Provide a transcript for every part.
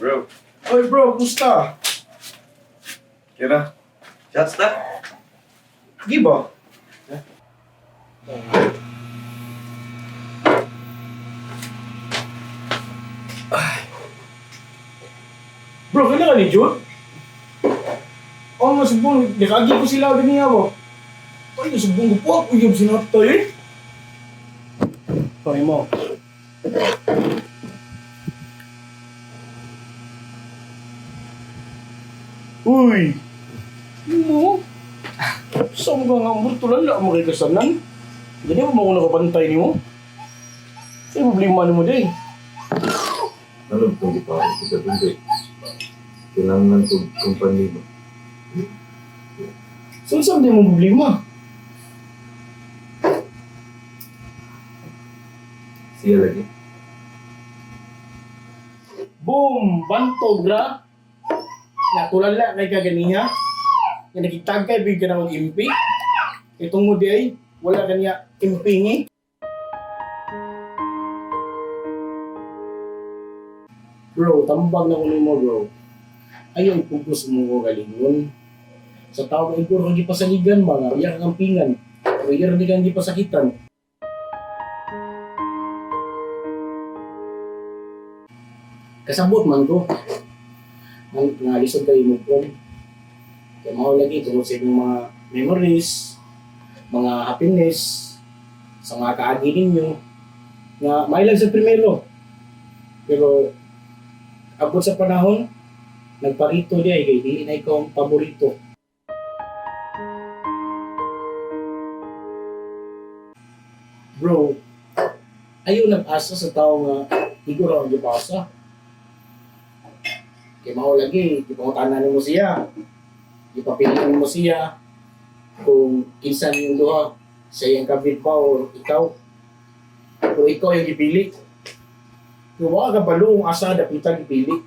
Bro. Oy bro, kumusta? Kira. Shots ta? Di ba? Bro, kailan ka ni Jude? Oo nga, subong. Nakagi ko sila ganiya ba? Ay, subong ko po. Uyab sinatay eh. Kami mo. Uy! Mo? Sa mga nga murtulan lang mo kay kasanan. Gani mo ba ako nakabantay nimo? Sa problema nimo day. Ano itong di pa ako sa bindi? Kailangan itong kumpanya mo. So saan di mo problema? Siya lagi. Boom! Bantog ra! Natural lang kay kaganiha. Nga nakitagkay big ka na mag-impi. Itong mo di ay, wala kaniya impingi. Bro, tambag na kuno mo bro. Ayaw ipugos mo ko galingon. Sa tao nga iguro kang gipasaligan ba nga, iya kang ampingan. Pero iya rin kang gipasakitan. Kasabot man ko. Nang ngalisod kayo move on. Kaya mao lagi tungod sa inyong mga memories, mga happiness, sa mga kaagi ninyo, nga mailag sa primero. Pero abot sa panahon, nagparito di ay kay dili na ikaw ang paborito. Bro, ayaw nag-asa sa tao nga iguro ang gipasa. Kay mao lagi, gipangutanan nimo siya. Gipapili nimo siya kung kinsa niyong duha, sa iyang kabit pa o ikaw. Pero ikaw yung gipili. Kung wa ka balo ang asa dapitan gipili.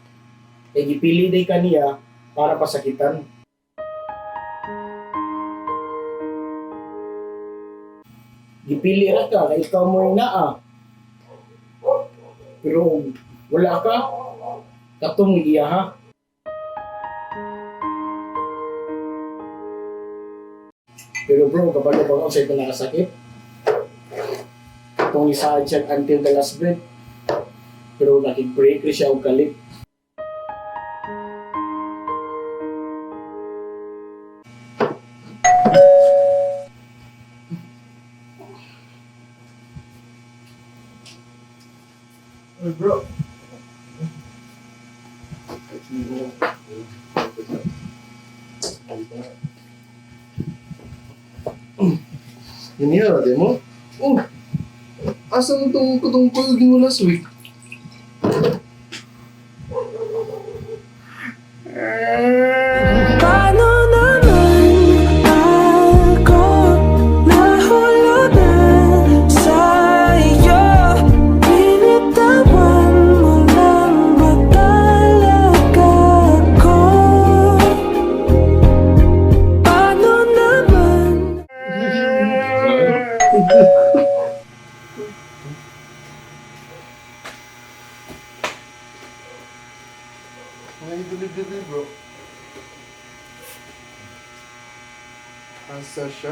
Kay gipili day kaniya para pasakitan. Gipili ra ka kay ikaw mo yung naa. Pero kung wala ka, katong iya ha. Pero bro, kabalo ba ka sa ito nakasakit? Itong isaad siya until the last breath. Pero nakig-break rin siya og kalit. Oy bro. Yun yun, ate mo? Oh, asa mo itong kutungkol mo last week? Paano naman ako nahulog na sa'yo? Binitawan mo lang ba talaga ako? Paano naman? Ay, dali-dali bro. Asa siya?